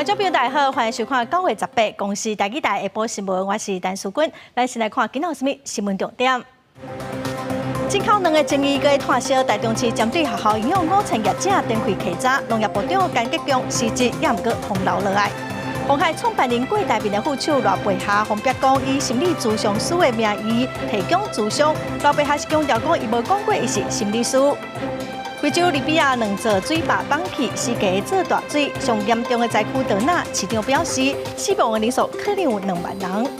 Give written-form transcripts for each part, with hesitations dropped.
觀眾朋友大家好，歡迎收看9月18公視台語台下晡新聞，我是陳淑君。咱先來看今仔有啥物新聞重點。進口卵的爭議閣歎燒，台中市針對學校營養午餐業者展開稽查，農業部長甘吉強辭職，也毋過予留落來。鴻海創辦人郭台銘的副手賴培霞，予爆講以心理諮商師的名義提供諮商，賴培霞是強調講伊無講過伊是心理師。非洲利比亞兩座水壩崩去，死雞做大水，上嚴重的災區德納市長表示，死亡的人數可能有2萬人。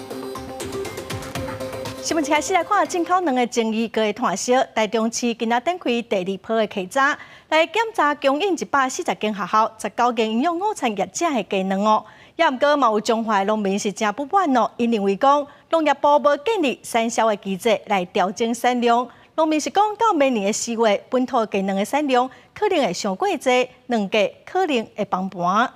新聞一開始來看進口卵的爭議，閣歎燒。台中市今仔展開第二波的稽查，來檢查供應140間學校、19間營養午餐業者的雞卵哦。也毋過嘛有彰化的農民是誠不滿哦，𪜶認為講農業部無建立產銷的機制來調整產量。農民是講到明年的4月，本土雞卵的產量可能會傷過濟，卵價可能會崩盤。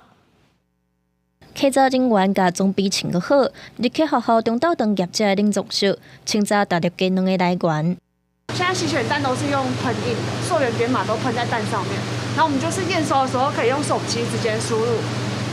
稽查人員共裝備穿閣好，入去學校中晝頓業者的冷藏室，清查大粒雞卵的來源。現在洗選蛋都是用噴印的，溯源編碼都噴在蛋上面，然後我們就是驗收的時候可以用手機直接輸入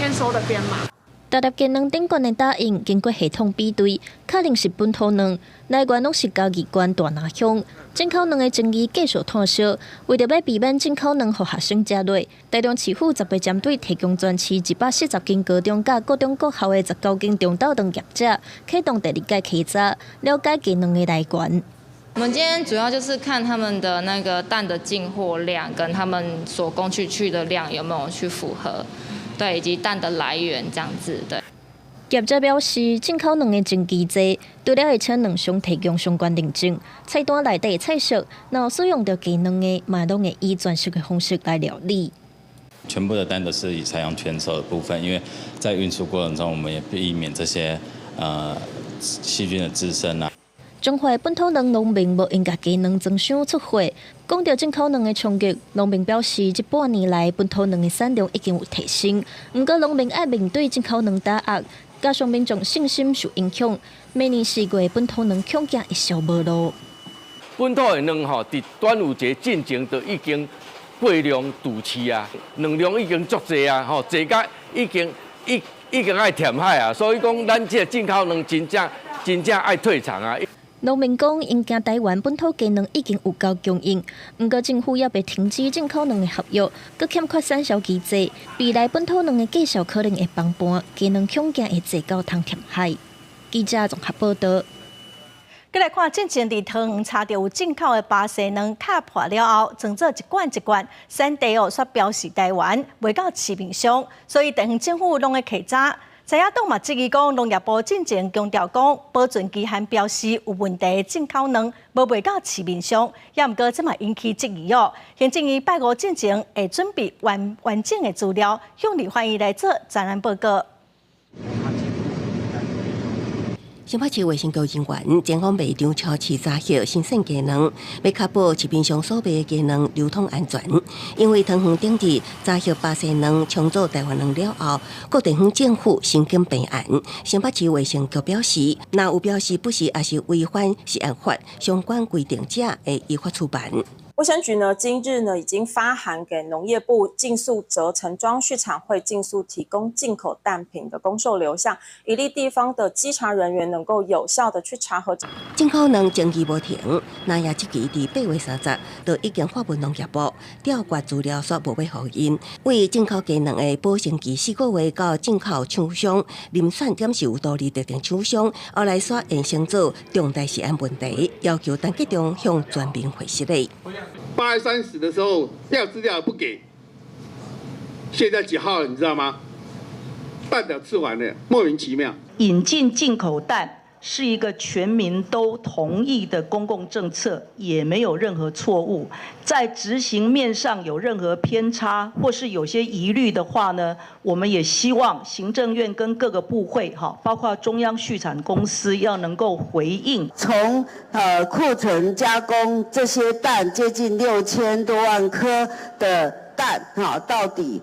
驗收的編碼。大粒雞卵頂懸的打印，經過系統比對，確認是本土卵，來源攏是嘉義縣大林鄉。進口卵的爭議繼續歎燒，為著欲避免進口卵予學生食落，台中市府十八針對提供全市140間高中佮國中國校的19間中晝頓業者，啟動第二屆稽查，了解雞卵的來源。我們今天主要就是看他們的那個蛋的進貨量，跟他們所供出去的量有沒有去符合，對，以及蛋的來源這樣子，對。業者表示，進口卵的爭議濟，除了會請卵商提供相關認證，菜單內底的菜色，若有使用著雞卵的，嘛攏會以全熟的方式來料理。全部的蛋都是以採用全熟的部分，因為在運輸過程中，我們也避免這些細菌的滋生啊。彰化本土卵農民無閒共雞卵裝箱出貨，講著進口卵的衝擊，農民表示，這半年來本土卵的產量已經有提升，毋過農民愛面對進口卵打壓，加上民眾信心受影響，明年4月本土卵恐驚會銷無路。本土的卵吼，佇端午節進前就已經過量贮飼啊，卵量已經足濟啊，吼，濟甲已經已經愛填海啊，所以講咱這個進口卵真正真正愛退場啊。農民講，𪜶驚台灣本土雞卵已經有夠供應，毋過政府猶未停止進口卵的合約，閣欠缺產銷機制，未來本土卵的價數可能會崩盤，雞卵恐驚會濟到通填海。記者綜合報導。閣來看，進前佇桃園查著有進口的巴西卵敲破了後，裝做一罐一罐，產地哦煞標示台灣，賣到市面上，所以地方政府攏咧稽查。在野黨嘛質疑講，農業部進前強調講，保存期限標示有問題的進口卵無賣到市面上，也毋過這嘛引起質疑哦。行政院拜五進前會準備完完整的資料，向立法院來做專案報告。新北市衛生局人員前往賣場超市查核新鮮雞卵，欲確保市面上所賣的雞卵流通安全。因為桃園頂日查核巴西卵充做台灣卵了後，各地方政府申請備案。新北市衛生局表示，若有標示不實抑是違反食安法相關規定者，會依法處辦。衛生局呢，今日呢已經發函給農業部，盡速責成中央畜產會盡速提供進口蛋品的供售流向，以利地方的稽查人員能夠有效的去查核。進口卵爭議無停，那也這期佇8月30就已經發文農業部調閱資料，煞無欲予𪜶。為進口雞卵的保鮮期4個月到進口廠商遴選檢視有獨立特定廠商，後來煞衍生做重大食安問題，要求陳吉仲向全民回釋的。8月30的時候要資料不給，現在幾號了？你知道嗎？蛋都吃完了，莫名其妙。引進進口蛋是一個全民都同意的公共政策，也沒有任何錯誤。在執行面上有任何偏差或是有些疑慮的話呢，我們也希望行政院跟各個部會，哈，包括中央畜產公司要能夠回應。從庫存加工這些蛋接近6000多萬顆的。蛋哈到底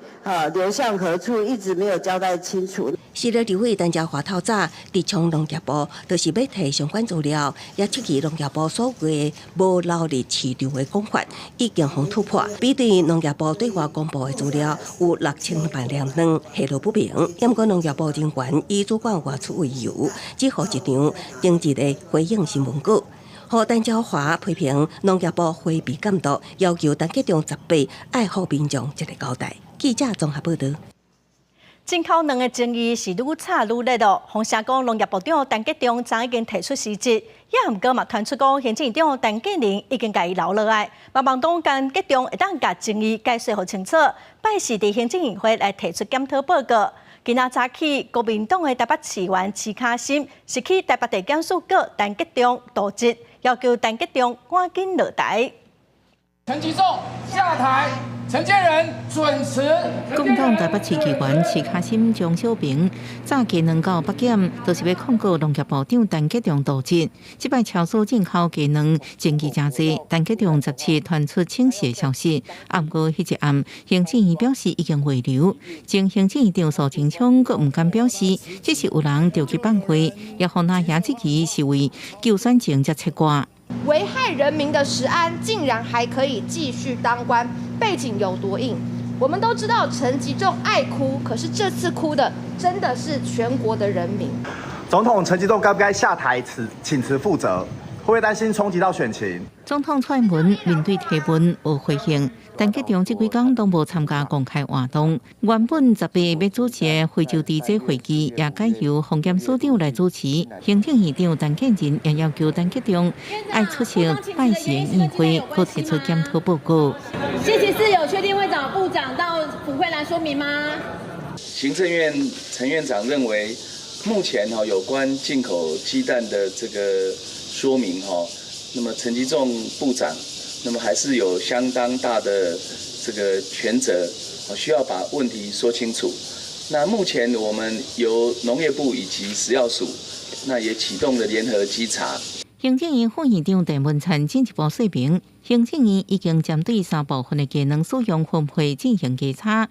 流向何處，一直沒有交代清楚。時力立委陳椒華透早直衝農業部，就是欲提相關資料，也質疑農業部所謂無流入市場的講法，已經予突破。比對農業部對外公布的資料，有6000萬粒卵下落不明。毋過農業部人員以主管外出為由，只予一張定制的回應新聞稿。予陳椒華批評農業部迴避監督，要求陳吉仲18愛予民眾一個交代。記者綜合報導。進口卵的爭議是愈炒愈熱哦。風聲講農業部長陳吉仲昨已經提出辭職，也毋過嘛傳出講行政院長陳建仁已經共伊留落來，嘛望講陳吉仲會當共爭議解釋予清楚，拜四佇行政院會來提出檢討報告。今仔早起，國民黨的台北市議員徐卡心是去台北地檢署告陳吉仲瀆職，要求陳吉仲趕緊落台。陳吉仲下台，陳建仁准辭。國民黨台北市議員徐卡心張小平早雞卵到北檢，就是欲控告農業部長陳吉仲瀆職。這擺超市進口雞卵爭議誠濟，陳吉仲17傳出請辭的消息。毋過彼一暗，行政院表示已經慰留。前行政院長蘇貞昌閣毋甘表示，這是有人著去放話，也予那也質疑是為救選情才切割。危害人民的食安，竟然還可以繼續當官，背景有多硬？我們都知道陳吉仲愛哭，可是這次哭的真的是全國的人民。總統陳吉仲該不該下台辭請辭負責？會不會擔心衝擊到選情？總統蔡英文面對提問無回應，陳吉仲這幾工攏無參加公開活動。原本18欲主持的非洲記者會議，也改由防檢署長來主持。行政院長陳建仁也要求陳吉仲愛出席拜四的院會，閣提出檢討報告。星期四有確定會找部長到府會來說明嗎？行政院陳院長認為，目前哈有關進口雞蛋的這個說明哈，那麼陳吉仲部長，那麼還是有相當大的這個權責，需要把問題說清楚。那目前我們由農業部以及食藥署，那也啟動了聯合稽查。行政院副院長鄭文燦進一步說明，行政院已經針對三部分的雞卵使用分配進行稽查。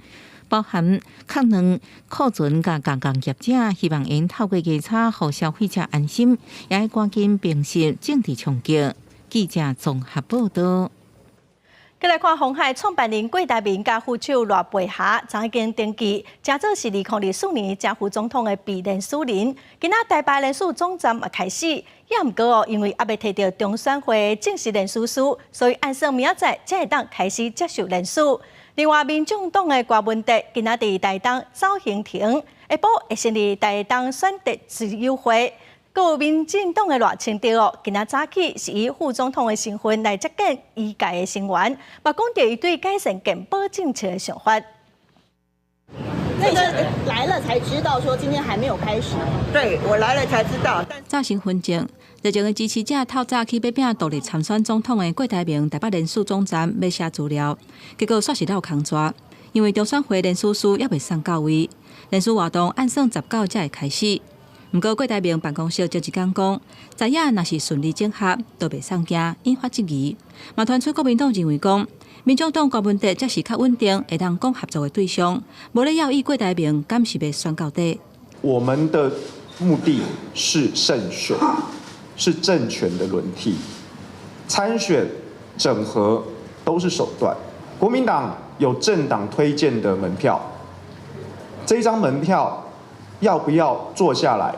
包含確卵庫存佮加工業者，希望𪜶透過稽查，予消費者安心，也愛趕緊平息政治衝擊。記者綜合報導。閣來看鴻海創辦人郭台銘佮副手賴佩霞，昨已經登記，成做是2024年正副總統的備連署人。今仔台北連署總站嘛開始，也毋過哦，因為猶未提著中選會正式連署書，所以按算明仔載才會當開始接受連署。另外，民眾黨的柯文哲今仔佇台東走行程，下晡會先佇台東選擇之友會。閣有民進黨的賴清德哦，今仔早起是以副總統的身份來接見醫界的成員，嘛講著伊對改善健保政策的想法。那個來了才知道，說今天還沒有開始。對，我來了才知道。早晨分鐘，熱情的支持者透早去欲拚獨立參選總統的郭台銘台北連署總站欲寫資料，結果煞是落空逝，因為中選會連署書猶未送到位，連署活動按算19才會開始。毋過郭台銘辦公室前一工講，昨夜若是順利整合，都袂送驚，引發質疑。嘛傳出國民黨認為講，民眾黨柯文哲才是較穩定，會當講合作的對象，無咧要以郭台銘敢是欲選到底。我們的目的是勝選，是政權的輪替，參選、整合都是手段。國民黨有政黨推薦的門票，這張門票要不要坐下來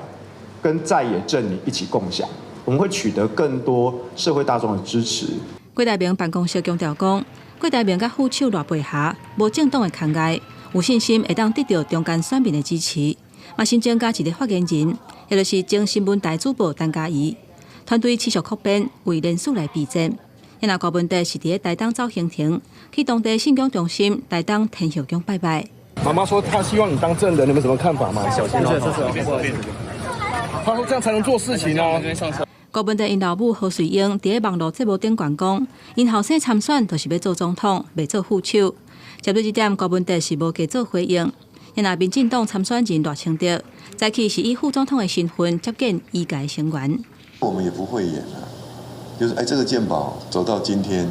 跟在野陣營一起共享？我們會取得更多社會大眾的支持。郭台銘辦公室強調講，郭台銘佮副手賴佩霞無政黨的牽礙，有信心會當得著中間選民的支持。嘛新增加一個發言人，也就是前新聞台主播陳嘉怡，團隊持續擴編，為連署來備戰。若柯文哲是佇咧台東走行程，去當地信仰中心台東天后宮拜拜。媽媽說她希望你當證人，你們什麼看法嗎？小心哦。他說這樣才能做事情哦。柯文哲𪜶老母何瑞英佇咧網路節目頂懸講，𪜶後生參選就是欲做總統，袂做副手。針對這點，柯文哲是無加做回應。若民進黨參選人賴清德，早起是以副總統的身份接見醫界成員。我們也不會演啊，就是哎，這個健保走到今天，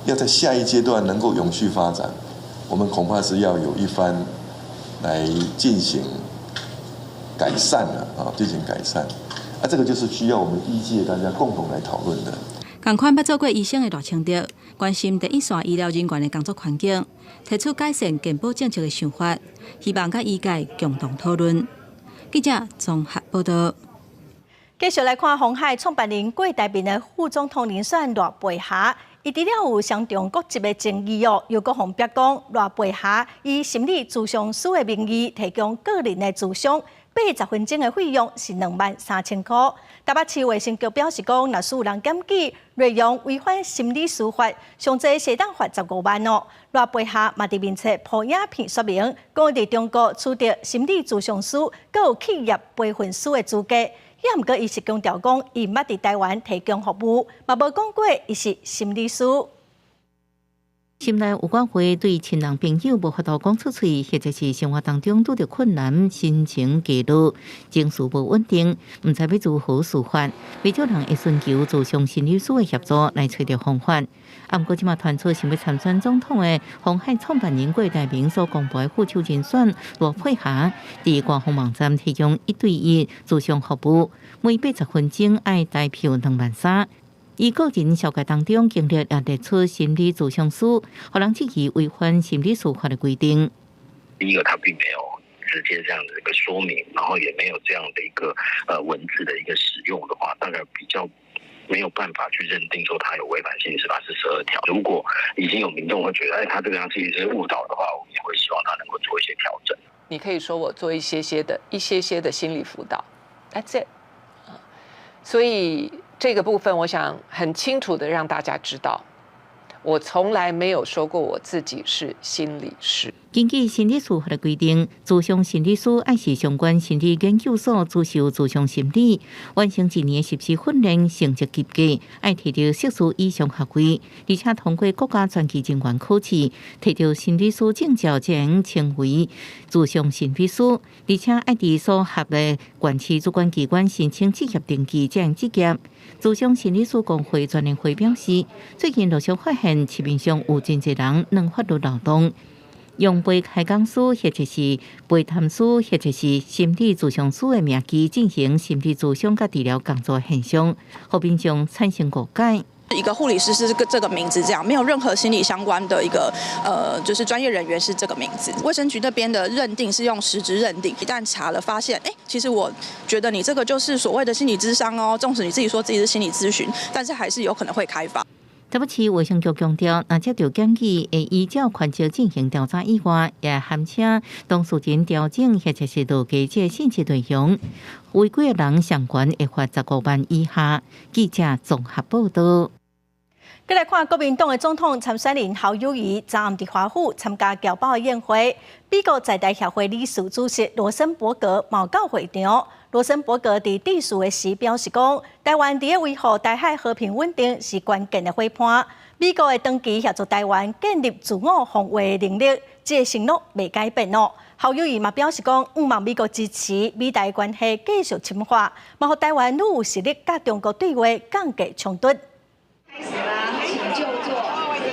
要在下一階段能夠永續發展，我們恐怕是要有一番來進行改善了啊，進行改善。啊，這個就是需要我們醫界大家共同來討論的。仝款捌做過醫生的賴清德，關心第一線醫療人員的工作環境，提出改善健保政策的想法，希望佮醫界共同討論。記者綜合報道。繼續來看鴻海創辦人郭台銘的副總統人選賴佩霞，伊除了有雙重國籍的爭議哦，又閣予人批講賴佩霞以心理諮商師的名義提供個人的諮商，80分鐘的費用是23,000箍。台北市衛生局表示講，若是有人檢舉內容違反心理師法，上濟會當罰15萬哦。賴佩霞嘛佇面冊 po 影片說明，講佇中國取得心理諮商師，閣有企業培訓師的資格。也毋過，伊是強調講，伊毋捌佇台灣提供服務，嘛無講過伊是心理師。心內有寡話對親人朋友無法度講出喙，或者是生活當中拄著困難、心情低落、情緒無穩定，毋知欲如何抒發，袂少人會尋求諮商心理師的協助來揣著方法。啊，毋過這馬傳出想欲參選總統的鴻海創辦人郭台銘所公布的副手人選賴佩霞，佇官方網站提供一對一諮商服務，每80分鐘愛台票23,000。伊個人紹介當中經歷也列出心理諮商師，予人質疑違反心理師法的規定。第一個，他並沒有直接這樣的一個說明，然後也沒有這樣的一個文字的一個使用的話，大概比較沒有辦法去認定說他有違反心理師法42條。如果已經有民眾會覺得，哎，他這個樣其實是誤導的話，我們也會希望他能夠做一些調整。你可以說我做一些些的、一些些的心理輔導，That's it。所以這個部分，我想很清楚的讓大家知道，我從來沒有說過我自己是心理師。根據心理師法的規定，諮商心理師愛是相關心理研究所主修諮商心理，完成一年實習訓練，成績及格，愛提著碩士以上學位，而且通過國家專技人員考試，提著心理師證照，才會稱為諮商心理師，而且愛佇所轄的縣市主管機關申請執業登記，才會執業。諮商心理師公會全聯會表示，最近陸續發現市面上有真濟人攏法律漏洞。用被開講師或者是陪談師或者是心理諮商師的名義進行心理諮商佮治療工作現象，予民眾產生誤解。一個護理師是這個名字，這樣沒有任何心理相關的一個就是專業人員是這個名字。衛生局那邊的認定是用實質認定，一旦查了發現，哎，其實我覺得你這個就是所謂的心理諮商哦，縱使你自己說自己是心理諮詢，但是還是有可能會開罰。台北市衛生局強調，若接到檢舉，會依照權責進行調查以外，也函請當事人調整或者是落加這個信息內容。違規的人上懸會罰15萬以下。記者綜合報道。閣來看國民黨的總統參選人侯友宜，昨暗佇華府參加僑胞的宴會。美國在台協會理事主席羅森伯格嘛到會場。羅森伯格佇致辭的時表示講，台灣佇咧維護台海和平穩定是關鍵的伙伴。美國會長期協助台灣建立自我防衛的能力，這個承諾袂改變哦。侯友宜嘛表示講，向望美國支持美台關係繼續深化，嘛予台灣愈有實力佮中國對話，降低衝突。開始啦，請就坐。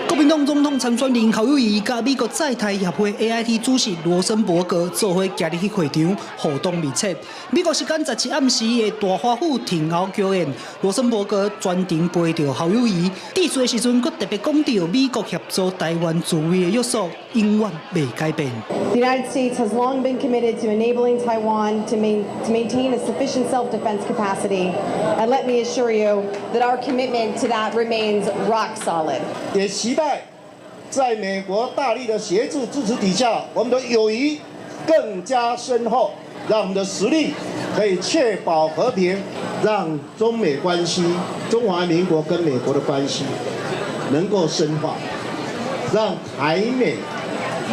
國民黨總統參選人侯友宜佮美國在台協會 AIT 主席羅森伯格做伙行入去會場，互動密切。美國時間17暗時的大華府庭後橋宴，羅森伯格全程陪著侯友宜。致辭的時陣，閣特別講到美國協助台灣自衛的約束永遠袂改變。 The United States has long been committed to enabling Taiwan to maintain a sufficient self-defense capacity, and let me assure you that our commitment to that remains rock solid. 也期待在美國大力的協助支持底下，我們的友誼更加深厚，讓我們的實力可以確保和平，讓中美關係、中華民國跟美國的關係能夠深化，讓台美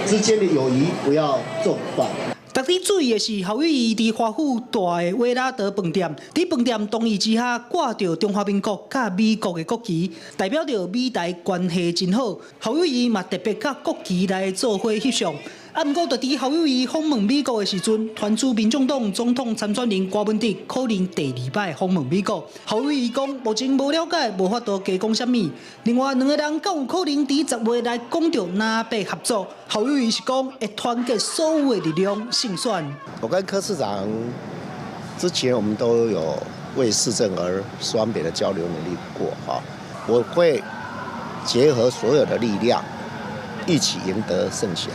之間的友誼不要中斷。值得注意的是，侯友宜佇華府蹛的威拉德飯店，佇飯店東椅之下掛著中華民國佮美國的國旗，代表著美台關係真好。侯友宜嘛特別佮國旗來做伙翕相。啊，毋過就佇侯友宜訪問美國的時陣，傳出民眾黨總統參選人柯文哲可能第二擺訪問美國。侯友宜講目前無了解，無法度加講啥物。另外兩个人敢有可能佇10月來講著南北合作？侯友宜是講會團結所有的力量勝選。我跟柯市長之前，我們都有為市政而雙邊的交流努力過哈。我會結合所有的力量，一起贏得勝選。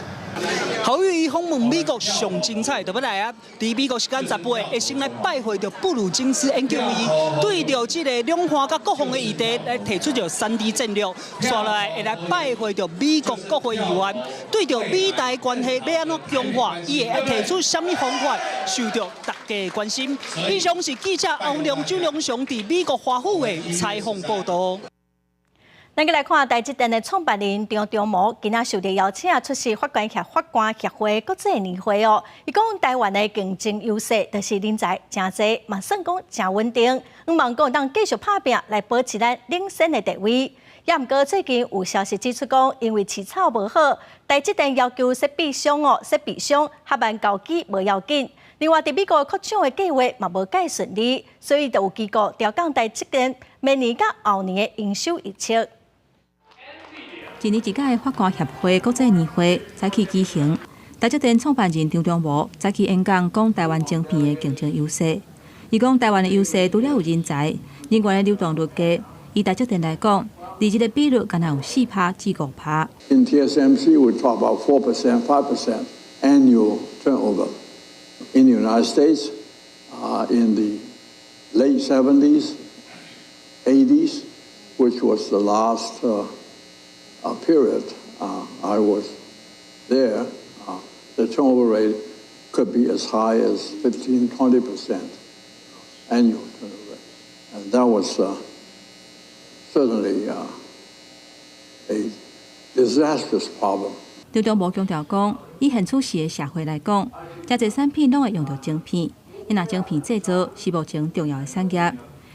侯友宜訪問美國上精彩就欲來啊！佇美國時間18會先來拜會著布魯金斯研究院，對著這个兩岸佮國防的議題來提出著三 D 戰略，紲落來會來拜會著美國國會議員，對著美台關係欲按怎強化，伊會提出啥物方法，受著大家關心。以上是記者歐良、周良雄佇美國華府的採訪報導。咱閣來看台積電的創辦人張忠謀，今仔受著邀請出席法官協會國際年會哦。伊講台灣的競爭優勢就是人才誠濟，嘛算講誠穩定。向望講當繼續拍拚來保持咱領先的地位。也毋過最近有消息指出講，因為飼草無好，台積電要求設備商合辦交機無要緊。另外，佇美國擴廠的計劃嘛無蓋順利，所以就有機構調降台積電明年佮後年的營收預測。一年一屆法官協會國際年會早起舉行，台積電創辦人張忠謀早起演講，講台灣晶片的競爭優勢。伊講台灣的優勢除了有人才、人員的流動率低，以台積電來講，離職的比率敢若有4趴至5趴。 In TSMC, we talk about 4%, 5% annual turnover. In the United States, in the late 70s, 80s, which was the last period I was there, the turnover rate could be as high as 15, 20% annual turnover rate. And that was certainly a disastrous problem. 張忠謀強調講，以現此時的社會來講，誠濟產品攏會用著晶片，若晶片製造是目前重要的產業，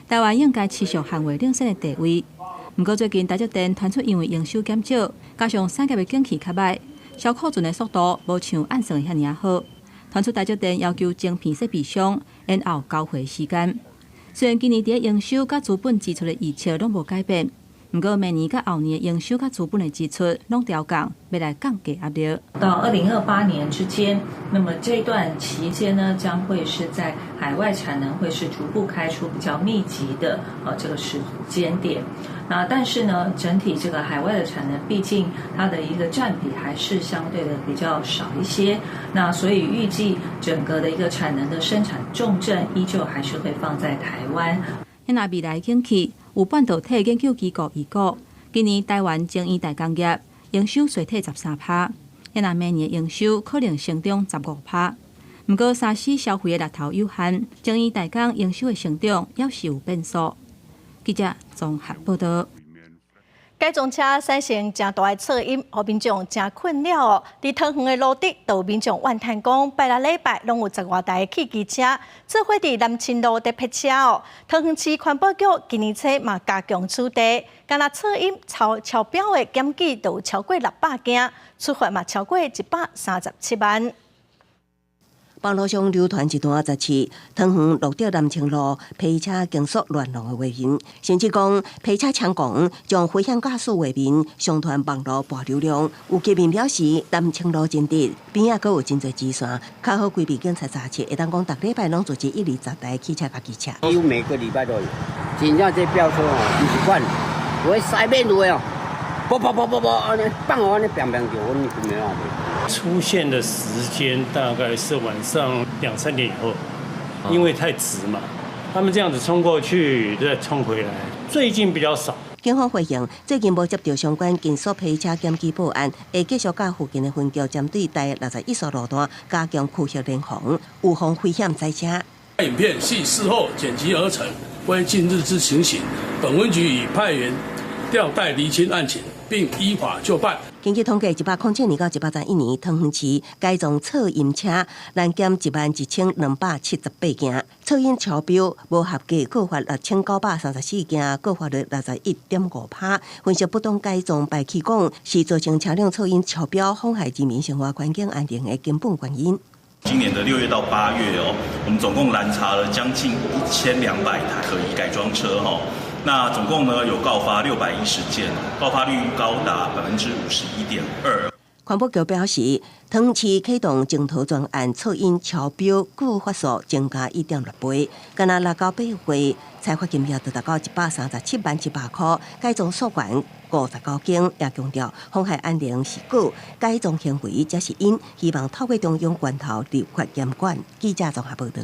台灣應該持續捍衛領先的地位。毋過最近台積電傳出因為營收減少，加上產業的景氣較䆀，銷庫存的速度無像按算的遐爾仔好。傳出台積電要求晶片設備商延後交貨時間。雖然今年佇營收佮資本支出的預測攏無改變，毋過明年佮後年的營收佮資本的支出攏調降，欲來降低壓力。到2028年之間，那麼這段期間呢，將會是在海外產能會是逐步開出比較密集的這個時間點。那但是呢，整體這個海外的產能，畢竟它的一個佔比還是相對的比較少一些。那所以預計整個的一個產能的生產重鎮，依舊還是會放在台灣。那未來景氣有半導體研究機構預估，今年台灣晶圓代工業營收衰退13趴，那明年營收可能成長15趴。毋過3C 消費的力頭有限，晶圓代工營收的成長猶是有變數。記者綜合報導。改裝車產生誠大的噪音，予民眾誠困擾哦。佇桃園的蘆竹，就有民眾怨嘆講，拜六禮拜攏有十外台汽機車做伙佇南清路佇泊車哦。桃園市環保局今年初嘛加強取締，干焦噪音超標的檢舉就有超過600件，處罰嘛超過137萬。網路上流傳一段十四桃園蘆竹南清路泊車競速亂弄的畫面，甚至講泊車猖狂將危險駕駛畫面上傳網路博流量。有居民表示，南清路真直，邊仔閣有真濟支線，較好規避警察查緝。會當講，逐禮拜攏組織一二十台汽車佮機車。幾乎每個禮拜都有，真正這飆車哦，毋是款，有的西面路的哦，啵啵啵啵啵，按呢放予按呢砰砰叫，阮就沒辦法。出現的時間大概是晚上兩三點以後，因為太直嘛，他們這樣子衝過去再衝回來，最近比較少。警方回應，最近無接著相關競速泊車檢舉報案，會繼續佮附近的分局針對第61號路段加強區域聯防，預防危險賽車。影片係事後剪輯而成，非近日之情形。本分局已派員調帶釐清案情，並依法就辦。根據統計，107年到111年，桃園市改裝噪音車攔檢11,278件，噪音超標無合格，告發6934件，告發率61.5%。分析不當改裝排氣管是造成車輛噪音超標、妨害人民生活環境安定的根本原因。今年的6月到8月哦，我們總共攔查了將近1200台可疑改裝車哈。那總共呢有告發610件，告發率高達51.2%。環保局表示，桃園市啟動征討專案，噪音超標告發數增加1.6倍，干焦6到8月，裁罰金額就達到137萬700箍，改裝訴懸59間，也強調妨害安寧是果，改裝行為才是因，希望透過中央關頭立法嚴管。記者綜合報導。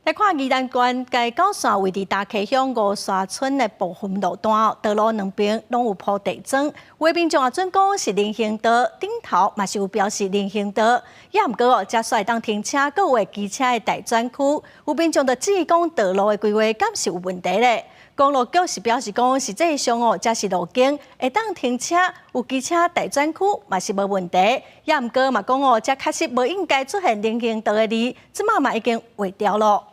來看宜蘭縣界九線位佇大溪鄉吳沙村的部分路段，道路兩邊攏有鋪地磚，有的民眾也準講是人行道，頂頭嘛是有標示人行道，也毋過哦，遮煞會當停車，閣有會機車的待轉區，有民眾就質疑講道路的規劃敢是有問題咧？公路局是表示講，實際上哦，遮是路肩會當停車，有機車待轉區嘛是無問題，也毋過嘛講哦，遮確實無應該出現人行道的字，這馬嘛已經劃掉囉。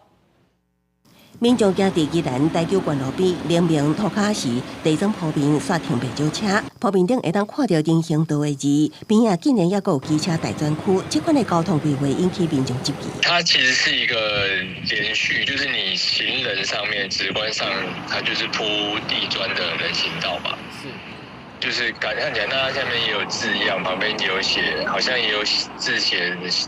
民眾行佇宜蘭台九關路邊，明明塗跤是地磚鋪面，煞停袂少車。鋪面頂會當看著人行道的字，邊仔竟然猶閣有機車待轉區，這款的交通規劃引起民眾質疑。它其實是一個連續，就是你行人上面直觀上，它就是鋪地磚的人行道嘛。是。就是感看起來，那它下面也有字樣，旁邊也有寫，好像也有字寫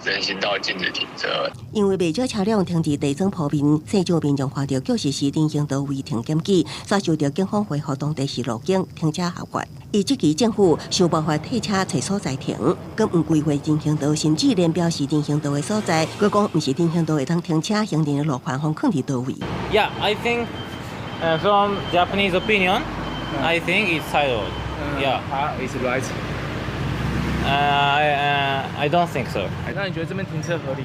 人行道禁止停車。因為袂少車輛停佇地磚鋪面，現場民眾看著確實是人行道違停檢舉，煞受著警方回覆當地是路肩停車合法。伊質疑政府想辦法退車揣所在停，閣毋規劃人行道，甚至連標示人行道的所在，閣講毋是人行道會當停車，行人的路權予囥佇佗位？Yeah, I think from Japanese opinion, I think it's side road. Yeah, is it right? I don't think so. 那你覺得這邊停車合理？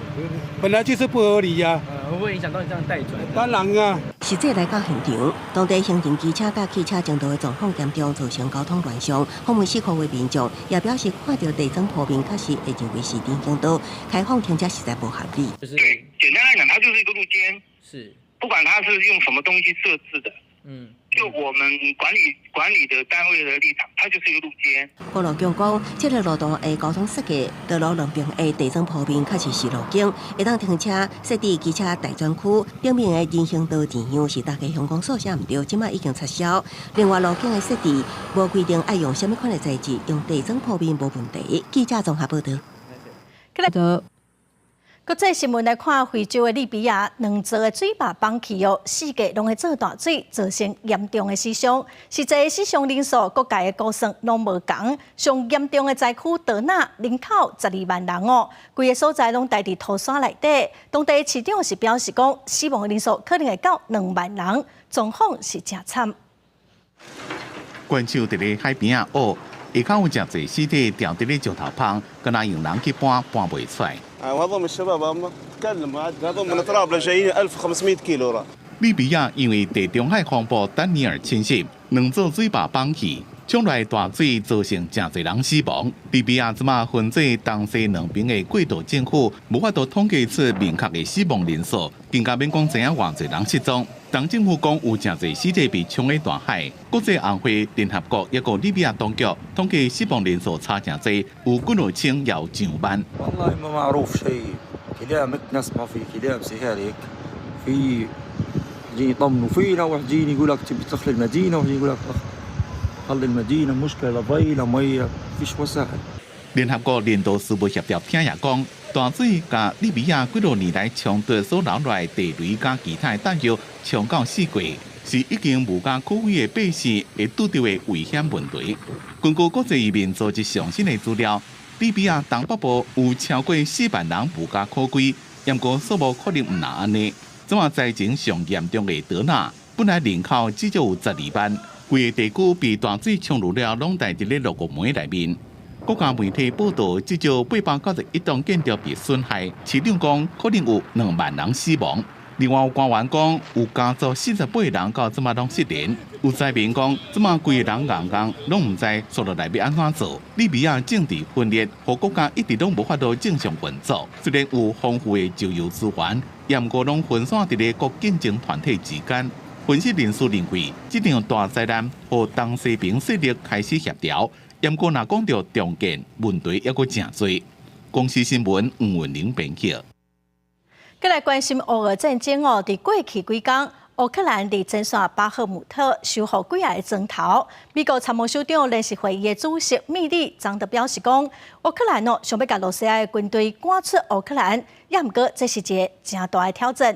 本來就是不合理呀。會不會影響到你這樣待轉？當然啊。實際來到現場，當地行人機車佮汽車爭道的狀況嚴重，造成交通亂象。訪問四箍的民眾也表示，看著地磚鋪面確實會認為是人行道，開放停車實在無合理。對，簡單來講，它就是一個路肩。是。不管它是用什麼東西設置的。就我們管理的單位的立場，它就是一個路肩。公路局講，這個路段的交通設計，道路兩邊的地磚鋪面確實是路肩，會當停車設置機車待轉區，頂面的人行道字樣是大家鄉公所寫毋著，這馬已經撤銷。另外，路肩的設置無規定愛用啥物款的材質，用地磚鋪面無問題。記者綜合報導。國際新聞來看，非洲的利比亞兩座的水壩崩去哦，四界攏咧做大水，造成嚴重的死傷。實際死傷人數，各界的估算攏無仝。上嚴重的災區德納人口12萬人哦，規个所在攏待佇土山內底。當地市長是表示講，死亡的人數可能會到2萬人，狀況是誠慘。關手佇咧海邊仔挖，下跤有誠濟屍體牢佇咧石頭縫，敢若用人去搬，搬袂出來。 وهذول الشباب تكلم هذول من طرابلس جايين 1500 كيلو را 利比亞因為地中海風暴丹尼爾侵襲，兩座水壩崩去，衝來大水，造成誠濟人死亡。利比亞這馬分做東西兩邊的過渡政府，無法度統計出明確的死亡人數，更加免講知影偌濟人失蹤。當政府講有誠濟屍體被沖去大海，國際紅會、聯合國抑閣利比亞當局統計死亡人數差誠濟，有幾落千，也有上萬。 والله ما معروف شيء كلام نسمع في كلام سهالك في جايين يطمنوا فينا وحدين يقول لك تبي تدخل المدينه وحدين يقول لك خلي المدينه مشكله لا ضي لا ميه فيش وسائل 聯合國人道事務協調廳也講，大水佮利比亞幾落年來衝突所留落來地雷佮其他彈藥衝到四界，是已經無家可歸的百姓會拄著的危險問題。根據國際移民組織上新的資料，利比亞東北部有超過4萬人無家可歸，毋過數目可能毋若按呢。這馬災情上嚴重的德納，本來人口至少有12萬，規個地區被大水沖入了，攏待佇咧落雨門內面。國家媒體報導，至少891棟建築被損害，市長講可能有2萬人死亡。另外有官員講，有家族48人到這馬攏失聯。有災民講，這馬規个人戇戇，攏毋知紲落來欲按怎做。利比亞政治分裂，予國家一直攏無法度正常運作。雖然有豐富的石油資源，也毋過攏分散佇咧各競爭團體之間。分析人士認為，這場大災難予東西爿勢力開始協調，毋過若講著重建，問題猶閣誠濟。公視新聞吳文玲編輯。閣來關心烏俄戰爭哦，佇過去幾工，烏克蘭佇前線巴赫姆特收復幾仔個莊頭。美國參謀首長聯席會議的主席米利昨就表示講，烏克蘭哦想欲共羅西亞的軍隊趕出烏克蘭，也毋過這是一个誠大的挑戰。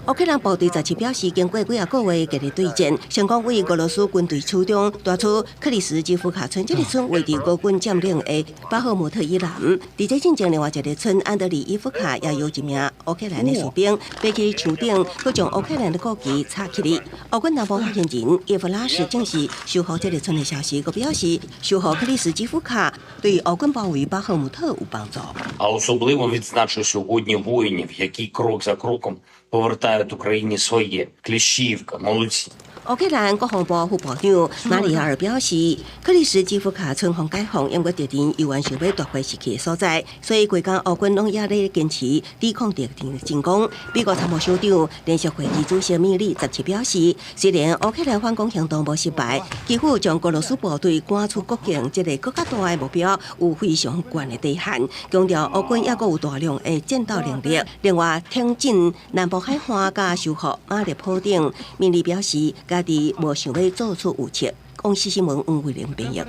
烏克蘭部隊十七表示，經過幾仔個月激烈對戰，成功對俄羅斯軍隊手中奪取克里斯基夫卡村，這个村位佇俄軍佔領的巴赫姆特以南。佇這進前，另外一个村安德里伊夫卡也有一名烏克蘭的士兵爬去樹頂，閣將烏克蘭的國旗插起來。烏軍南部發言人葉夫拉什證實收復這个村的消息，閣表示收復克里斯基夫卡對烏軍包圍巴赫姆特有幫助。 А особливо відзначу сьогодні воїнів, які крок за кроком повертають Україні своє. Кліщіївка, молодці. 烏克蘭國防部副部長馬里亞爾表示，克里斯基夫卡村予解放，毋過敵人猶原想欲奪回失去的所在，所以規工烏軍攏猶咧堅持抵抗敵人的進攻。美國參謀首長聯席會議主席米利十七表示，雖然烏克蘭反攻行動無失敗，基輔將俄羅斯部隊趕出國境，這个閣較大的目標有非常懸的底線，強調烏軍猶閣有大量的戰鬥能力。另外，挺進南部海岸佮收復馬列普等，米利表示，家己無想欲做出預測。公視新聞黃慧玲編譯。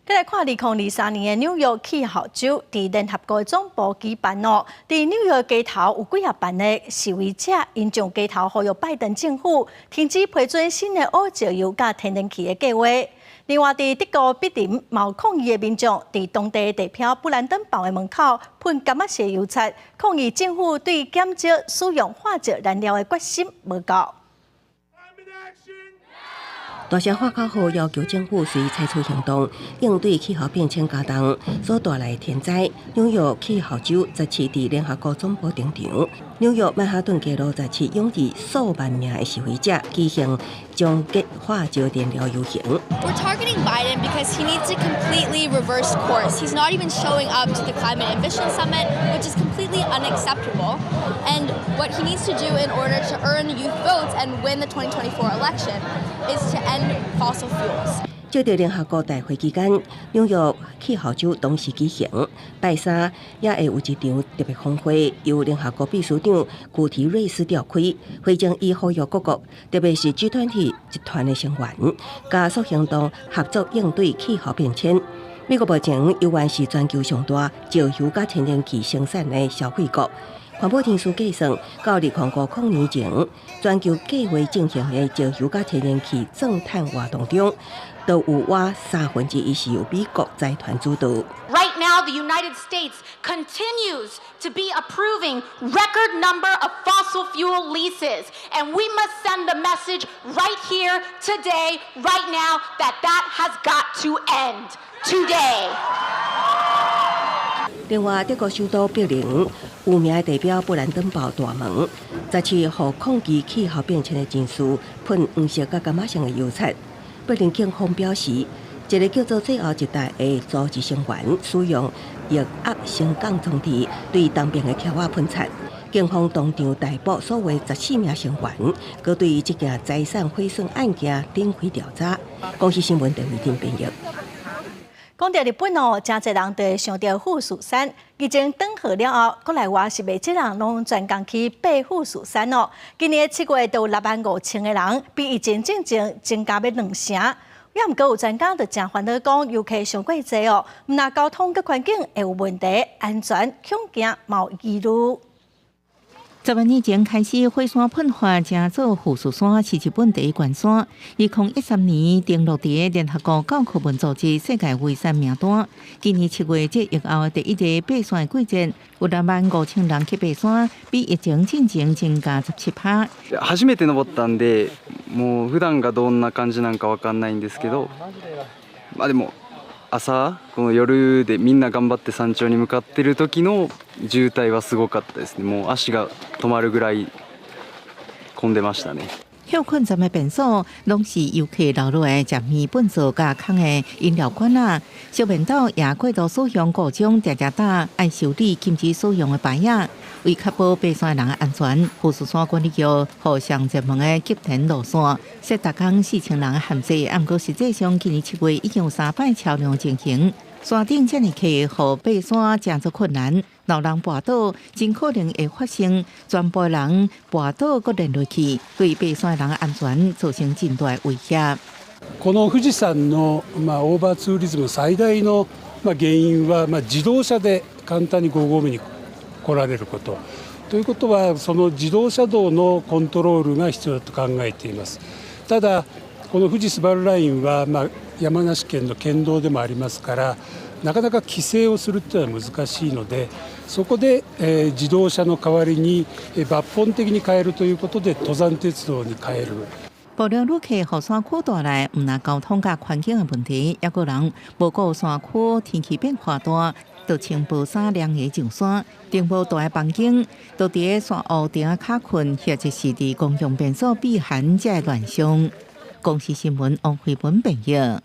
閣來看2023年的紐約氣候週，佇聯合國總部舉辦哦。佇紐約街頭有幾仔萬的示威者，𪜶上街頭呼籲拜登政府停止批准新的烏石油佮天然氣的計畫。另外，佇德國柏林，嘛有抗議的民眾佇當地地標布蘭登堡的門口噴柑仔色油漆，抗議政府對減少使用化石燃料的決心無夠。大聲喊口號，要求政府隨採取行動，應對氣候變遷加重所帶來的天災。紐約氣候週十七佇聯合國總部登場，紐約曼哈頓街路十七湧入數萬名的示威者，舉行終結化石燃料遊行。 We're targeting Biden because he needs to completely reverse course. He's not even showing up to the Climate Ambition Summit, which is completely unacceptable. And what he needs to do in order to earn youth votes and win the 2024 election is to end fossil fuels. 這佇聯合國大會期間，紐約氣候週同時舉行。拜三也會有一場特別峰會，由聯合國秘書長古提瑞斯召開。會中伊呼籲各國，特別是 G20 集團的成員，加速行動，合作應對氣候變遷。美國目前猶原是全球上大石油佮天然氣生產的消費國。環保人士計算，到2050年前，全球計劃進行的石油佮天然氣鑽探活動中，都有倚三分之一是由美國財團主導。 Right now, the United States continues to be approving record number of fossil fuel leases, and we must send the message right here, today, right now, that that has got to end today. 另外，德國首都柏林有名的地標布蘭登堡大門，十七予抗議氣候變遷的人士噴黃色佮柑仔色的油漆。柏林警方表示，一个叫做最後一代的組織成員使用液壓升降裝置對東邊的柱仔噴漆。警方當場逮捕所有14名成員，閣對這件財產毀損案件展開調查。公視新聞陳慧珍編譯。講著日本哦，誠濟人都會想著富士山。疫情轉好了後，國內外是袂少人攏專工去爬富士山哦。今年7月就有6萬5千个人，比疫情進前增加欲兩成。也毋過有專家就誠煩惱講，遊客傷過濟哦，毋但交通佮環境會有問題，安全恐驚嘛有疑慮。10萬年前開始，火山噴發，成做富士山是日本第一懸山。2013年登錄佇聯合國教科文組織世界遺產名單。今年7月，這疫後第一個爬山的季節，有6萬5千人去爬山，比疫情進前增加17%。初めて登ったんで、もう普段がどんな感じなんかわかんないんですけど、まあでも朝この夜でみんな頑張って山頂に向かってる時の渋滞はすごかったですね。もう足が止まるぐらい混んでましたね。歇睏站的便所攏是遊客留落來食物糞掃佮空的飲料罐仔，小便斗也過度使用故障，定定打愛修理禁止使用的牌仔。為確保爬山人的安全，富士山管理局予上熱門的急停路線設逐工4000人的限制，毋過實際上今年7月已經有三擺超量情形。山頂遮爾客，予爬山誠做困難，老人跋倒，真可能會發生全部人跋倒閣連落去，對爬山人的安全造成真大威脅。この富士山のまあオーバーツーリズム最大のまあ原因はまあ自動車で簡単に5合目に来られること。ということはその自動車道のコントロールが必要だと考えています。ただこの富士スバルラインはまあ山梨県の県道でもありますから、なかなか規制をするっていうのは難しいので、そこで、自動車の代わりに抜本的に変えるということで登山鉄道に変える。無聊旅客予山區帶來毋但交通佮環境的問題，猶閣人無顧山區天氣變化大，就穿薄衫涼鞋上山，頂無大的房間，都佇山屋頂仔跤睏，或者是佇公共便所避寒這个亂象。公視新聞王慧文編譯。